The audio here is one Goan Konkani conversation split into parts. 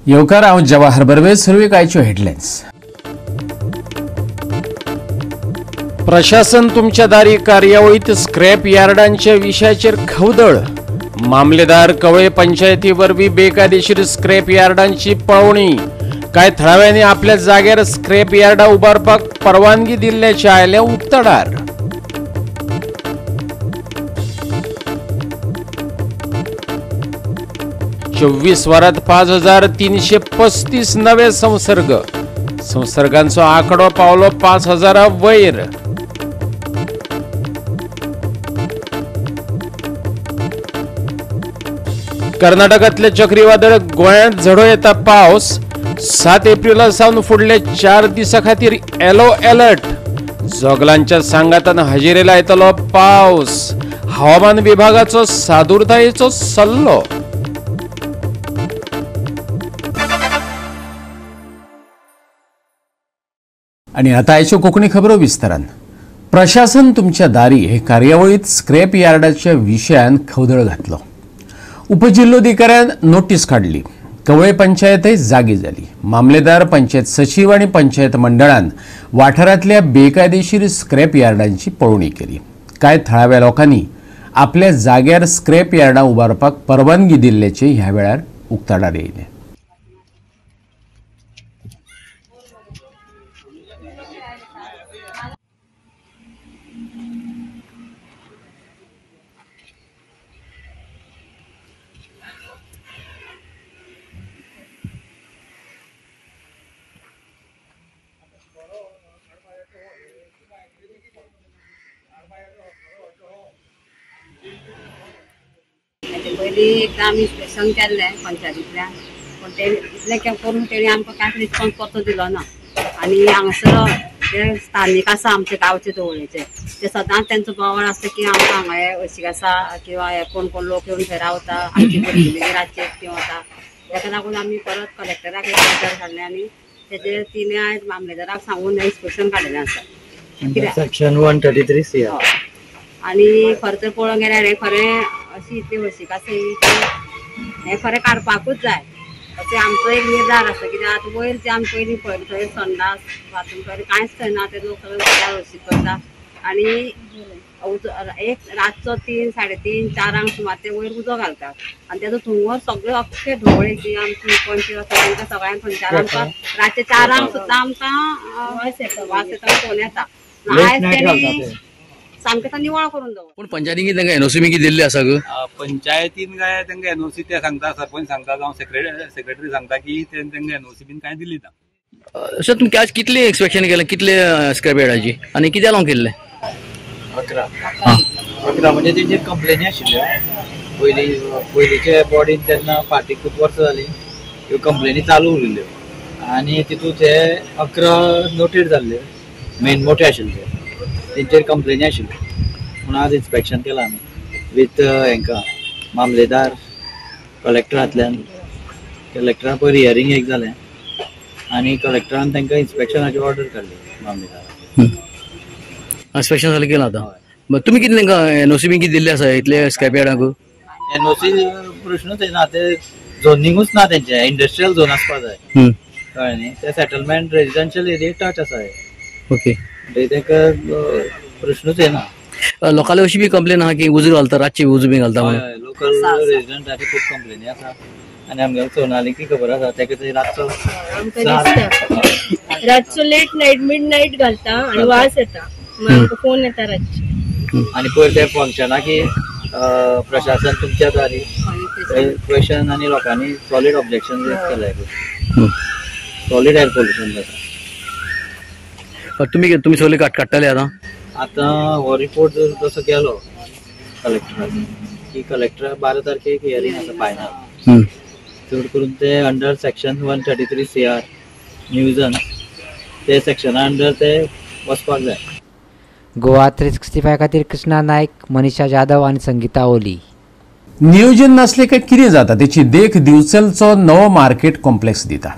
येवकार, हांव जवाहर बर्वे. सुरवेक आयच्यो हेडलायन्स. प्रशासन तुमच्या दारी कार्यावळीत स्क्रॅप यार्डांच्या विशयाचेर खवदळ. मामलेदार कवळे पंचायती वरवीं बेकायदेशीर स्क्रॅप यार्डांची पळोवणी. कांय थळाव्यांनी आपल्या जाग्यार स्क्रॅप यार्डा उबारपाक परवानगी दिल्ल्याचें आयलें उक्तडार. चोवीस वरांत 5335 नवे संसर्ग. संसर्गांचो आंकडो पावलो 5000 वयर. कर्नाटकांतले चक्रीवादळ गोंयांत झडो येता पावस. 7 एप्रिला सावन फुडले 4 दिसां खातीर येलो अलर्ट. जोगलांच्या सांगातान हजेरी लायतलो पावस. हवामान विभागाचो सादूरतायेचो सल्लो. आणि आता आयच्यो कोंकणी खबरो विस्तारान. प्रशासन तुमच्या दारी हे कार्यावळीत स्क्रॅप यार्डाच्या विशयान खवदळ घातलो. उपजिल्होधिकाऱ्यान नोटीस काडली. कवळे पंचायतय जागी जाली. मामलेदार, पंचायत सचीव आनी पंचायत मंडळान वाठारांतल्या बेकायदेशीर स्क्रॅप यार्डांची पळोवणी केली. कांय थळाव्या लोकांनी आपल्या जाग्यार स्क्रॅप यार्डां उबारपाक परवानगी दिल्ल्याचें ह्या वेळार उक्ताडार येयलें. पयलीं एकदां आमी इन्स्पेक्शन केल्लें पंचायतींतल्यान, पूण ते इतलें करून तेणी आमकां कांयच रिस्पॉन्स परतो दिलो ना. आनी हांगासर जे स्थानीक आसा आमचे गांवचे जवळचे ते सदांच तेंचो बोवाळ आसता की आमकां हांगा हे हळशीक आसा किंवा हे कोण कोण लोक येवन थंय रावता, आमची भुरगीं मागीर रातचे एकटीं वता. ताका लागून आमी परत कलेक्टराक एक लेटर धाडलें आनी तेजेर तिणें आयज मामलेदाराक सांगून इन्स्पेक्शन काडलेलें आसा. Section 133 CR. आनी खरें तर पळोवंक गेल्यार हें खरें अशी इतली हळशीक आसा ही की हें खरें काडपाकूच जाय अशें आमचो एक निर्धार आसा. कित्याक आतां वयर जे आमी पयलीं पळयलें थंय संडास बाथरूम थंय कांयच थंय ना, ते लोक सगळे उदकार हळशीक करता. आनी एक रातचो 3, 3:30, 4 सुमार ते वयर उजो घालतात आनी तेजो धुंवर सगळे अख्खे ढवळे जी आमची पंच आसा तांकां सगळ्यांक थंयच्यान आमकां रातचे 4 सुद्दां आमकां वास येता, फोन येता. आयज तेणी सामकें निवळ करून दवर. पूण पंचायतीन तांकां एनओसी बी दिल्ली आसा ग? पंचायतीन काय तांकां एनओसी ते सांगता, सरपंच सांगता जावं सेक्रेटरी सांगता की तांकां एनओसी बीन कांय दिली ना. सर, तुमकां आज कितले इन्स्पेक्शन केलें, कितले स्क्रॅप यार्डाची आनी कित्याक लागून केल्लें? 11. 11 म्हणजे तेंचेर कंप्लेनी आशिल्ल्यो पयलींचे बॉडीन तेन्ना फाटीं खूब वर्सां जालीं ह्यो कंप्लेनी चालू उरिल्ल्यो आनी तितूंत हे 11 नोटेड जाल्ले मेन मोठे आशिल्ले तेंचेर कंप्लेनी आशिल्ल्यो. म्हणून आज इन्स्पेक्शन केलां आमी विथ हेंकां मामलेदार कलेक्टरांतल्यान. कलेक्टरान पयर हियरींग एक जालें आनी कलेक्टरान तांकां इन्स्पेक्शनाची ऑर्डर काडली मामलेदारान. इन्स्पेक्शन जालें केलां आतां. तुमी कितें तांकां एनओसी बी कितें दिल्ली आसा इतले स्क्रॅप यार्डांक? एनओसी प्रश्नूच येना, ते झोनिंगूच ना तेंचें, इंडस्ट्रियल झोन आसपा जाय, कळ्ळें न्ही. ते सेटलमेंट रेजिडेन्शियल एरिया टच आसा. ओके, ताका प्रश्नूच येना. लोकांले अशी बी कंप्लेन आहा की उजो घालता, रातची उजो बी घालता म्हणून? लोकल रेजिडंटाची खूब कंप्लेनी आसा आनी आमगेले सोनाली की खबर आसा तेका थंय रातचो रातचो लेट नायट मिड नायट घालता आनी वास येता, मागीर फोन येता रातचे. आनी पयर ते फंक्शनाक की प्रशासन तुमच्या दारी क्वेश्चन आनी लोकांनी सॉलीड ऑब्जेक्शन रेज केलें, सॉलीड एयर पोल्युशन जाता. तुमी सगळे काडटाले आतां? आतां हो रिपोर्ट जर तसो गेलो कलेक्टराक की कलेक्टर 12 तारखेक हियरींग आसा फायनल, चड करून ते अंडर सेक्शन 133 CR न्यूजन ते सेक्शना अंडर ते वचपाक जाय. गोवा 365 खातीर कृष्णा नायक, मनीषा जाधव आनी संगीता ओली. नियोजन नासले काय कितें जाता तेची देख दिवचलचो नवो मार्केट कॉम्प्लेक्स दिता.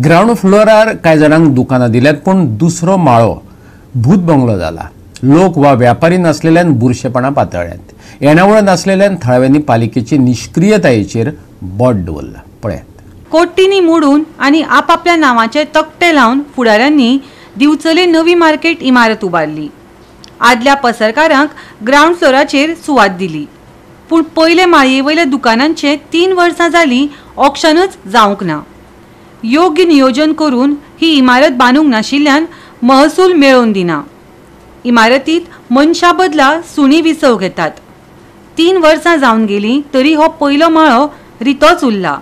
ग्रावंड फ्लोरार कांय जाणांक दुकानां दिल्यात, पूण दुसरो माळो भूत बंगलो जाला. लोक वा व्यापारी नासलेल्यान बुरशेपणां पातळ्ळ्यांत. येणावळ नासलेल्यान थळाव्यांनी पालिकेची निश्क्रियतायेचेर बोट दवरला. पळयात. कोट्टींनी मोडून आनी आपापल्या नांवाचे तकटे लावन फुडाऱ्यांनी दिवचले नवी मार्केट इमारत उबारली. आदल्या पसरकारांक ग्रावंड फ्लोराचेर सुवात दिली, पूण पयले माळये वयल्या दुकानांचे 3 वर्सां जालीं ऑक्शनच जावंक ना. योग्य नियोजन करून ही इमारत बांदूंक नाशिल्ल्यान महसूल मेळोवन दिना. इमारतीत मनशा बदला सुणी विसव घेतात. 3 वर्सां जावन गेलीं तरी हो पयलो माळो रितोच उरला.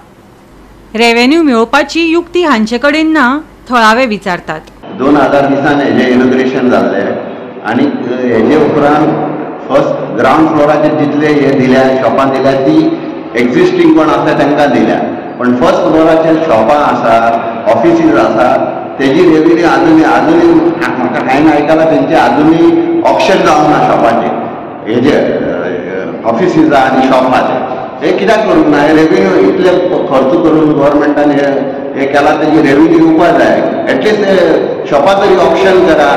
रेव्हेन्यू मेळोवपाची युक्ती हांचे कडेन ना, थळावे विचारतात. 2020 हेजें इनॉग्रेशन जाल्लें आनी हेजे उपरांत फर्स्ट ग्रावंड फ्लोराचेर जितले हे दिल्या शॉपां दिल्या ती एक्झिस्टींग कोण आसा तांकां दिल्या, पण फर्स्ट फ्लोराचेर शॉपां आसा, ऑफिसीस आसा, तेजी रेव्हेन्यू आजुनूय आजुनूय म्हाका हांवें आयकलां तेंचे आजुनूय ऑप्शन जावंक ना शॉपाचेर, हेजे ऑफिसीस आनी शॉपाचे. हे कित्याक करूंक ना? हे रेव्हेन्यू इतले खर्च करून गव्हर्मेंटान हे केला, तेजी रेव्हेन्यू येवपा जाय. एटलिस्ट शॉपां तरी ऑप्शन करा,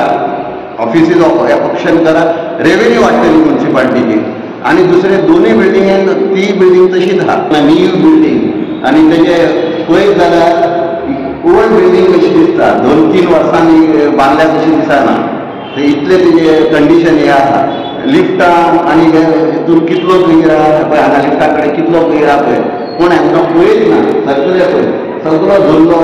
ऑफिसीस ऑप्शन करा, रेव्हेन्यू वाडटली म्युन्सिपालिटीची. आनी दुसरे दोनूय बिल्डिंगेन ती बिल्डींग तशीच आहा, न्यू बिल्डींग, आनी तेजे पळयत जाल्यार ओल्ड बिल्डींग कशी दिसता, 2-3 वर्सांनी बांदल्या कशी दिसना, ते इतले तेजे कंडिशन हे आसा. लिफ्टां आनी हे हितून कितलो कोयर आहा पळय, हांगा लिफ्टा कडेन कितलो कोयर आहा पळय, पूण हांकां पळयत ना, सगळे पळय सगळो धरलो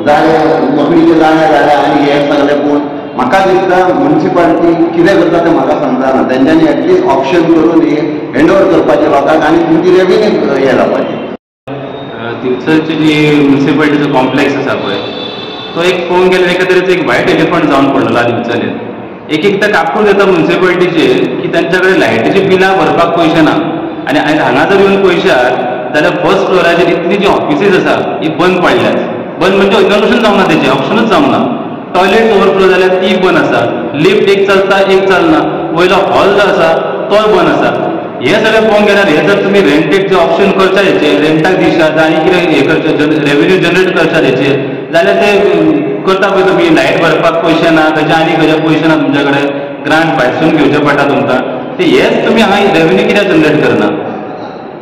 जाळे मकडीचे जाळे जाले आनी हे सगळे. पूण म्हाका दिसता म्युन्सिपालिटी कितें करता तें म्हाका समजना. तेंच्यांनी एटलिस्ट ऑप्शन करून हे हँड ओवर करपाचें लोकांक आनी तुमची रेव्हेन्यू हे जावपाची. दिवचलची जी म्युन्सिपालिटीचो कॉम्प्लेक्स आसा पळय तो एक पळोवंक गेल्यार एका तरेचो एक व्हायट एलिफंट जावन पडलेलो आसा दिवचले. एक एकदां कापूर येता म्युन्सिपालिटीचेर की तांच्या कडेन लायटीची बिलां भरपाक पयशे ना, आनी हांगा जर येवन पळयशात जाल्यार फर्स्ट फ्लोराचेर इतली जी ऑफिसीस आसा ही बंद पडल्यात. बंद म्हणजे इनॉग्रेशन जावंक ना, तेजें ऑप्शनूच जावंक ना. टॉयलेट ओवरफ्लो जाल्यार ती बंद आसा, लिफ्ट एक चलता एक चलना, वयलो हॉल जो आसा तोय बंद आसा. हे सगळें पळोवंक गेल्यार हे जर तुमी रेंटेड जे ऑप्शन करता हेचेर, रेंटाक दिशात आनी कितें हें करचें, रेव्हेन्यू जनरेट करशात हेचेर, जाल्यार ते करता पळय तुमी लायट भरपाक पयशे ना, खंयच्या आनी खंयच्या पयशे ना तुमच्या कडेन, ग्रांट भायरसून घेवचें पडटा तुमकां. ते हेच तुमी हांगा रेव्हेन्यू कित्याक जनरेट करना?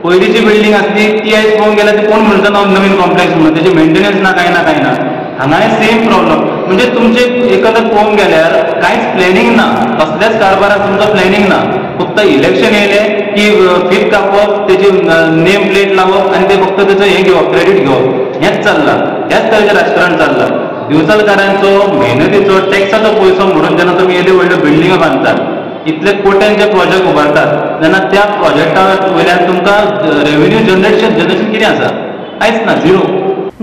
पयलींची बिल्डींग आसली ती आयज पळोवंक गेल्यार ती कोण म्हणटा ना नवीन कॉम्प्लेक्स म्हणून, तेजें मेंटेनन्स ना, कांय ना, कांय ना. हांगाय सेम प्रॉब्लम. म्हणजे तुमचे एकंदर पळोवंक गेल्यार कांयच प्लॅनिंग ना, कसल्याच कारभाराक तुमचो प्लॅनिंग ना. फक्त इलेक्शन येयलें की फीत कापप, तेजी नेम प्लेट लावप आनी ते फक्त तेचो हें घेवप, क्रेडीट घेवप, हेंच चल्लां. ह्याच तरेचें राजकारण चल्लां. दिवचलकारांचो मेहनतीचो टॅक्साचो पयसो म्हणून जेन्ना तुमी येद्यो व्हडल्यो बिल्डिंगो बांदतात, इतले कोट्यांचे प्रोजेक्ट उबारतात, तेन्ना त्या प्रोजेक्टा वयल्यान तुमकां रेव्हेन्यू जनरेशन कितें आसा? कांयच ना, झिरो.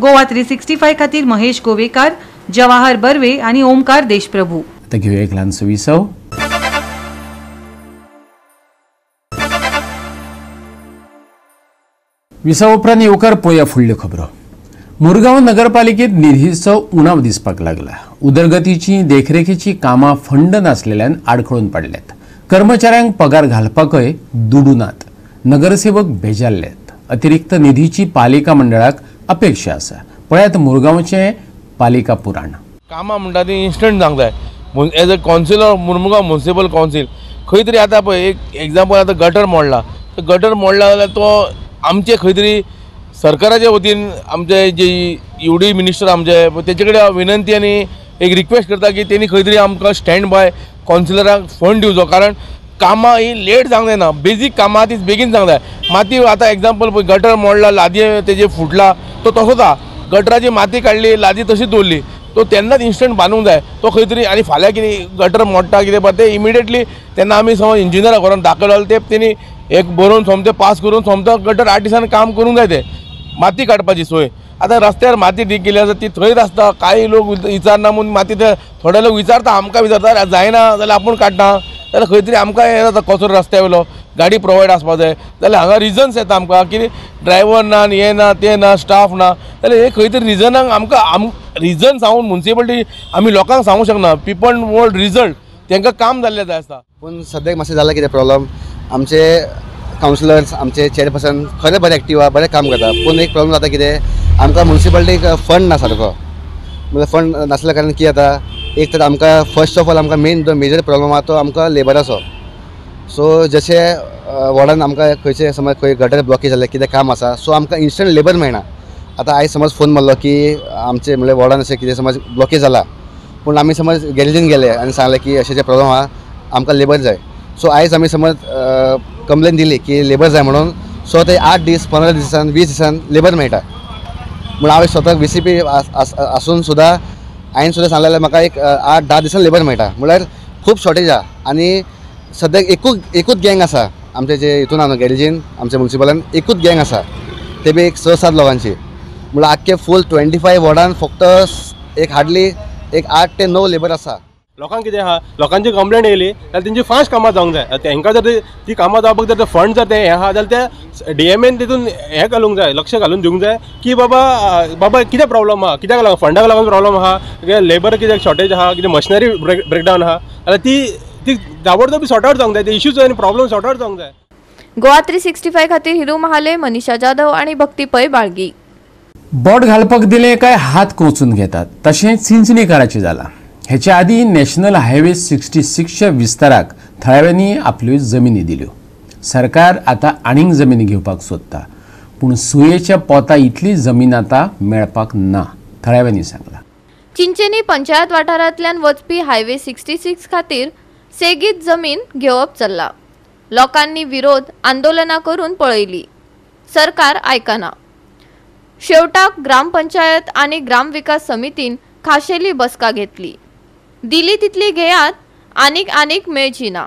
गोवा 365 खातीर महेश गोवेकार, जवाहर बर्वे आनी ओमकार देशप्रभू. आतां घेवया एक ल्हानसो विसव. विसव उपरांत येवकार पळोवया फुडल्यो खबरो. मुरगांव नगरपालिकेत निधीचो उणाव दिसपाक लागला. उदरगतीची देखरेखीची कामां फंड नासलेल्यान आडखळून पडल्यात. कर्मचाऱ्यांक पगार घालपाकय दुडू नात. नगरसेवक बेजारल्यात. अतिरिक्त निधीची पालिका मंडळाक अपेक्षा आसा. पळयात मुरगांवचें पालिका पुराण. कामां म्हणटा ती इन्स्टंट जावंक जाय. As a councillor Mormugao municipal council खंय तरी आतां पळय एक एग्जाम्पल, आतां गटर मोडला, तर गटर मोडला जाल्यार तो आमचे खंय तरी सरकाराच्या वतीन आमचे जे यू डी मिनिस्टर आमचे तेचे कडेन हांव विनंती आनी एक रिक्वेस्ट करता की तेणी खंय तरी आमकां स्टँड बाय कावन्सिलरांक फंड दिवचो, कारण कामां ही लेट जावंक जायना, बेजीक कामां ती बेगीन जावंक जाय. माती आतां एग्जाम्पल पळय, गटर मोडला, लादी तेजे फुटला तो तसोच आहा, गटराची माती काडली, लादी तशीच दवरली, तो तेन्नाच इन्स्टंट बांदूंक जाय तो खंय तरी. आनी फाल्यां कितें गटर मोडटा कितें पळय ते इमिडिएटली तेन्ना आमी समज इंजिनियराक व्हरोन दाखयलो जाल्यार ते तेणी एक बरोवन सोमतें पास करून सोमतो गटर 8 दिसांनी काम करूंक जाय. ते माती काडपाची सोय आतां रस्त्यार माती डीग केली आसा ती थंयच आसता, कांय लोक विचारना म्हूण माती ते थोडे लोक विचारता, आमकां विचारता जायना जाल्यार आपूण काडटा, जाल्यार खंय तरी आमकां हें जाता कचरो रस्त्या वयलो गाडी प्रोवायड आसपा जाय जाल्यार हांगा रिजन्स येता आमकां की ड्रायव्हर ना आनी हें ना तें ना स्टाफ ना जाल्यार हे खंय तरी रिजनाक आमकां रिजन सांगून मुन्सिपालिटी आमी लोकांक सांगूंक शकना. पिपल वॉन्ट रिजल्ट, तांकां काम जाल्लें जाय आसता. पूण सद्याक मातशें जालां कितें प्रॉब्लम, आमचे कावन्सिलर्स आमचे चेअरपर्सन खरें बरें एक्टीव आहा, बरें काम करता, पूण एक प्रॉब्लम जाता कितें आमकां मुन्सिपालिटीक फंड ना सारको. म्हणल्यार फंड नासल्या कारणान कितें जाता, एक तर आमकां फर्स्ट ऑफ ऑल आमकां मेन जो मेजर प्रॉब्लम आहा तो आमकां लेबराचो. सो जशें वॉर्डान आमकां खंयचे समज खंय गटर ब्लॉकेज जालें कितें काम आसा, सो आमकां इन्स्टंट लेबर मेळना. आतां आयज समज फोन मारलो की आमचे म्हणल्यार वॉर्डान अशें कितें समज ब्लॉकेज जाला, पूण आमी समज गॅरेजीन गेले आनी सांगलें की अशें जें प्रॉब्लम आहा आमकां लेबर जाय. सो आयज आमी समज कंप्लेन दिली की लेबर जाय म्हणून, सो ते 8 दीस 15 दिसान 20 दिसान लेबर मेळटा. म्हण हांवें स्वताक VCP आसून सुद्दां हांवें सुद्दां सांगलें जाल्यार म्हाका एक 8-10 दिसान लेबर मेळटा. म्हणल्यार खूब शॉर्टेज आहा आनी सद्याक एकूच गँग आसा आमचे जे हितून आहा न्हू गॅरेजीन आमच्या मुन्सिपालान एकूच गँग आसा, ते बी एक 6-7 लोकांची. म्हणल्यार आख्खे फूल 25 वॉर्डान फक्त एक हार्डली एक 8 ते 9 लेबर आसा. लोकांक कितें आहा, लोकांची कंप्लेन येयली जाल्यार तेंची फास्ट कामां जावंक जाय. तांकां जर ती कामां जावपाक जर फंड जर ते हें आहा जाल्यार ते DMN तितून हें घालूंक जाय, लक्ष घालून दिवंक जाय की बाबा बाबा कितें प्रॉब्लम आहा, कित्याक लागून फंडाक लागून प्रॉब्लम आहा, लेबर कित्याक शॉर्टेज आहा, कितें मशिनरी ब्रेकडावन आहा, जाल्यार ती ताबडतोब सॉर्ट आवट जावंक जाय, ते इश्यूज आनी प्रॉब्लम सॉर्ट आवट जावंक जाय. गोवा 365 खातीर हिरू महाले, मनीषा जाधव आनी भक्ती पै बाळगी. बोट घालपाक दिलें काय हात कोचून घेतात, तशें चिंचणीकाराचें जालां. हेच्या आदी नॅशनल हायवे 66च्या विस्ताराक थळाव्यांनी आपल्यो जमिनी दिल्यो. सरकार आतां आनीक जमिनी घेवपाक सोदता, पूण सुयेच्या पोता इतली जमीन आतां मेळपाक ना, थळाव्यांनी सांगलां. चिंचेनी पंचायत वाठारांतल्यान वचपी हायवे 66 खातीर सेगीत जमीन घेवप चल्ला. लोकांनी विरोध आंदोलनां करून पळयली, सरकार आयकना. शेवटाक ग्रामपंचायत आनी ग्रामविकास समितीन खाशेली बसका घेतली. दिली तितली घेयात, आनीक आनीक मेळची ना.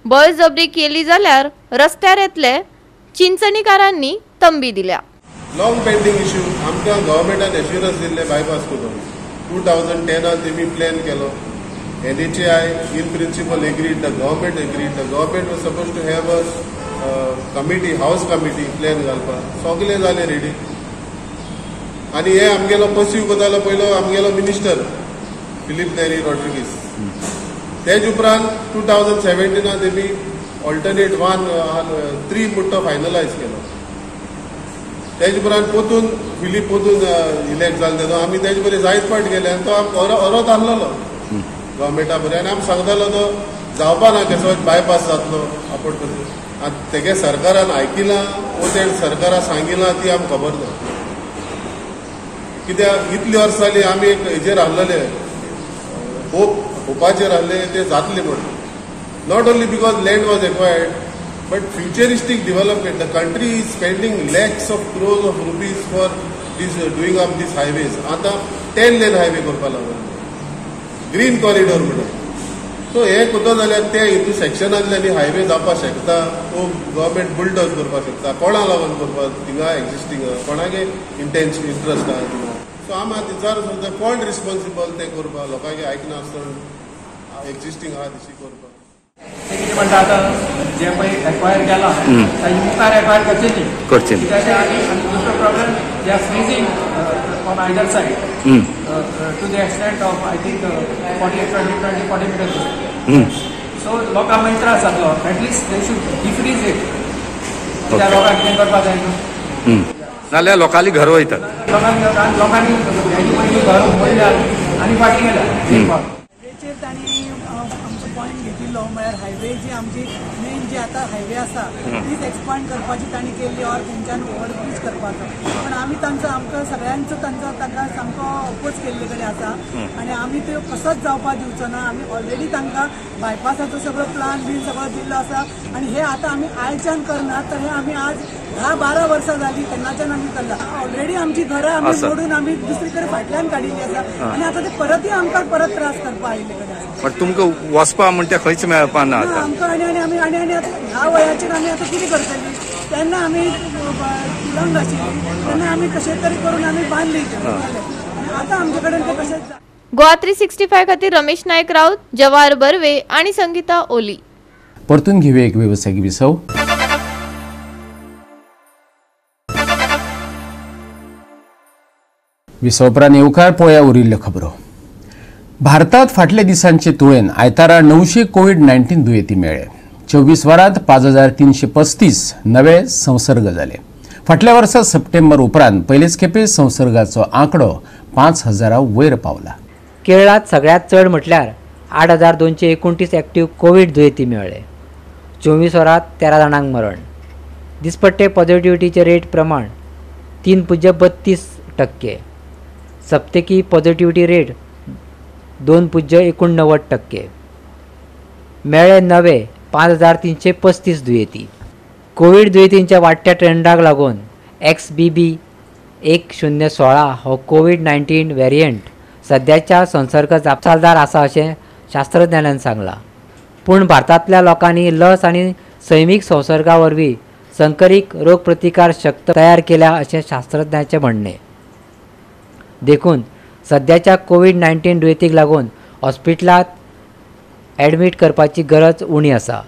बळजबरी केली जाल्यार रस्त्यार येतले, चिंचणीकारांनी तंबी दिल्या. लॉंग पेंडींग इश्यू आमकां गव्हर्मेंटान एश्युरन्स दिल्ले बायपास करून 2010 तेमी प्लॅन केलो. NHAI in principle agreed, the government agreed. The government was supposed to have a committee, house committee plan घालपाक, सगळे जाले रेडी. आनी हे आमगेलो पर्स्यू करतालो पयलो आमगेलो मिनिस्टर फिलीप नेरी रॉड्रिगीस. तेज उपरांत 2017 तेमी ऑल्टरनेट 1 3 मुट्टो फायनलायज केलो. तेज उपरांत पोतून फिलीप पोतून इलेक्ट जालो तेदो आमी तेज बरें जायत फावट गेले आनी तो आमकां अरोत आहलोलो गव्हर्मेंटा बरें आनी आमी सांगतालो तो जावपा ना कसो बायपास जातलो आपोट करून. आनी तेगे सरकारान आयकिलां वो ते सरकारान सांगिलां ती आमकां खबर ना. कित्याक इतली वर्सां जाली आमी एक हेजेर आहलेले, होपाचेर आहले ते जातले म्हणून. Not only because land was acquired but futuristic development. The country is spending lakhs of crores of rupees for this doing up these highways. आतां 10 लेन हायवे करपाक लागलो, ग्रीन कॉरिडॉर म्हणून. सो हे करता जाल्यार ते हितून सेक्शनांतल्यान हायवे जावपाक शकता, तो गव्हर्मेंट बुलडॉज करपाक शकता. कोणा लागून करपाक थिंगा एग्जिस्टींग आहा, कोणागे इंट्रस्ट आहा थिंगा. सो आमी आतां विचार सुद्दां कोण रिस्पॉन्सिबल तें करपाक, लोकांक आयकना आसतना एग्जिस्टींग आहा तशी करपाक. ते कितें म्हणटा आतां जे पळय एक्वायर केला ताजे मुखार एक्वायर करचें न्ही, करचें. आनी दुसरो problem, they are freezing on either side to the extent of I think 40, 20, 20, 40 meters. So लोकांक मागीर त्रास जातलो. At least they should defreeze it. त्या लोकांक कितें करपाक जाय न्हू, नाल्यार लोकांली घर वयतात. लोकांनी हेजे पयलीं घर मोडल्या आनी फाटीं गेल्या. हायवेचेर तांणी आमचो पॉयंट घेतिल्लो, म्हळ्यार हायवे जी आमची मेन जी आतां हायवे आसा तीच एक्सपांड करपाची तांणी केल्ली ऑर थंयच्यान ओवरब्रीज करपाचो. पण आमी तांचो आमकां सगळ्यांचो तांचो तांकां सामको अपोज केल्ले कडेन आसा आनी आमी त्यो कसोच जावपाक दिवचो ना. आमी ऑलरेडी तांकां बायपासाचो सगळो प्लान बीन सगळो दिल्लो आसा आनी हे आतां आमी आयच्यान करना, तर हे आमी आज 10-12 वर्सां जाली तेन्नाच्यान आमी चल्ला. ऑलरेडी आमची घरां आमी मोडून आमी दुसरी कडेन फाटल्यान काडिल्ली आसा आनी आतां ते परतूय आमकां परत त्रास करपाक आयिल्ले कडेन आसा. पण तुमकां वचपा म्हणटा खंयच मेळपा ना आतां आमकां. आनी आमी आनी आनी आतां ह्या वयाचेर आमी आतां कितें करतली? तेन्ना आमी पिलंग आशिल्ली तेन्ना आमी कशें तरी करून आमी बांदली आतां आमचे कडेन ते कशें. गोवा 365 खातीर रमेश नायक राऊत, जवाहर बर्वे आनी संगीता ओली. परतून घेऊया एक वेवसायिक विसव. विसव उपरांत येवकार पळोवया उरिल्ल्यो खबरो. भारतात फाटल्या दिसांचे तुळेन आयतारा 900 कोविड-19 दुयेंती मेळ्ळे. 24 वरांत 5335 नवे संसर्ग जाले. फाटल्या वर्सा सप्टेंबर उपरांत पयलेच खेपे संसर्गाचो आंकडो 5000 वयर पावला. केरळांत सगळ्यांत चड म्हटल्यार 8229 एक्टिव्ह कोविड दुयेंती मेळ्ळे. 24 वरांत 13 जाणांक मरण. दिसपट्टे पॉझिटिव्हिटीचे रेट प्रमाण 3.32%. सप्तकी पॉझिटिव्हिटी रेट 2.89%. मेळ्ळे नवे 5335 दुयेंती. कोविड दुयेंतींच्या वाडट्या ट्रेंडाक लागून XBB 1.0.16 हो कोविड-19 व्हेरियंट सद्याच्या संसर्ग जापसालदार आसा अशें शास्त्रज्ञांनी सांगलां. पूण भारतांतल्या लोकांनी लस आनी सैमीक संसर्गा वरवीं संकरीत रोगप्रतिकार शक्त तयार केल्या अशें शास्त्रज्ञांचें म्हणणें. देखून सद्याच्या कोविड-19 दुयेंतीक लागून हॉस्पिटलांत ॲडमीट करपाची गरज उणी आसा.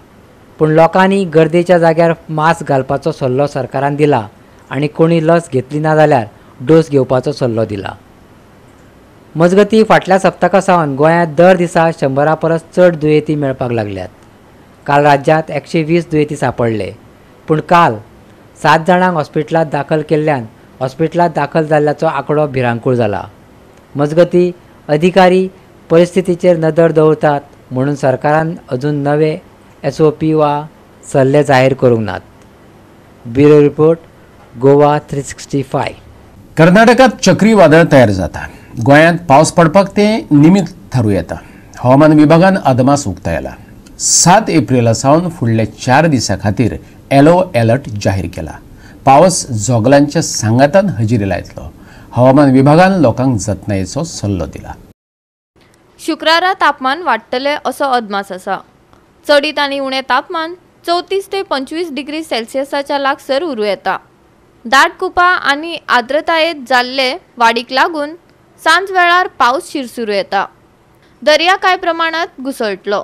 पूण लोकांनी गर्देच्या जाग्यार मास्क घालपाचो सल्लो सरकारान दिला आनी कोणी लस घेतली ना जाल्यार डोस घेवपाचो सल्लो दिला. मजगतीं फाटल्या सप्तका सावन गोंयांत दर दिसा 100 परस चड दुयेंती मेळपाक लागल्यात. काल राज्यांत 120 दुयेंती सांपडले. पूण काल 7 जाणांक हॉस्पिटलांत दाखल केल्ल्यान हॉस्पिटलांत दाखल जाल्ल्याचो आंकडो भिरांकूळ जाला. मजगतीं अधिकारी परिस्थितीचेर नदर दवरतात म्हणून सरकारान अजून नवे SOP वा सल्ले जाहीर करूंक नात. Bureau report, Goa 365. कर्नाटकात चक्रीवादळ तयार जाता. गोंयांत पावस पडपाक तें निमित्त थारूं येता. हवामान विभागान अदमास उक्तायला. 7 एप्रिला सावन फुडल्या 4 दिसां खातीर येलो अलर्ट जाहीर केला. पावस जोगलांच्या सांगातान हजेरी लायतलो. हवामान विभागान लोकांक जतनायेचो सल्लो दिला. शुक्रारा तापमान वाडटलें असो अदमास आसा. चडीत आनी उणें तापमान 34 ते 25 डिग्री सेल्सियसाच्या लागसर उरूं येता. दाट कुपां आनी आर्द्रतायेंत जाल्ले वाडीक लागून सांज वेळार पावस शिरसुरू येता. दर्या कांय प्रमाणांत घुसळटलो.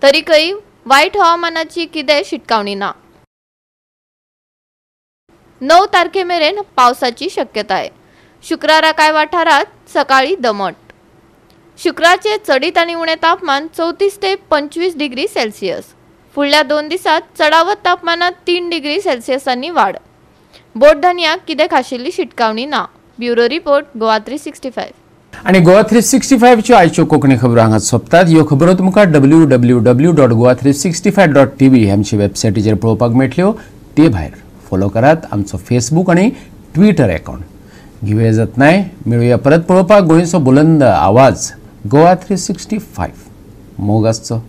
तरीकय वायट हवामानाची कितें शिटकावणी ना. 9 तारखे मेरेन पावसाची शक्यताय. शुक्रारा कांय वाठारांत सकाळी दमट. शुक्राचे चडीत आनी उणें तापमान 34 ते 25 डिग्री सेल्सियस. फुडल्या 2 दिसांत चडावत तापमानांत 3 डिग्री सेल्सियसांनी वाड. बोटधनयाक कितें खाशेली शिटकावणी ना. Bureau report, Goa 365. आनी गोवा 365च्यो आयच्यो कोंकणी खबरो हांगा सोंपतात. ह्यो खबरो तुमकां www.goa365.tv ह्या आमच्या वेबसायटीचेर पळोवपाक मेळटल्यो. ते भायर फॉलो करात आमचो फेसबूक आनी ट्विटर अकाउंट. घेवया जतनाय. मेळुया परत पळोवपाक गोंयचो बुलंद आवाज गोवा 365. मोग आसचो.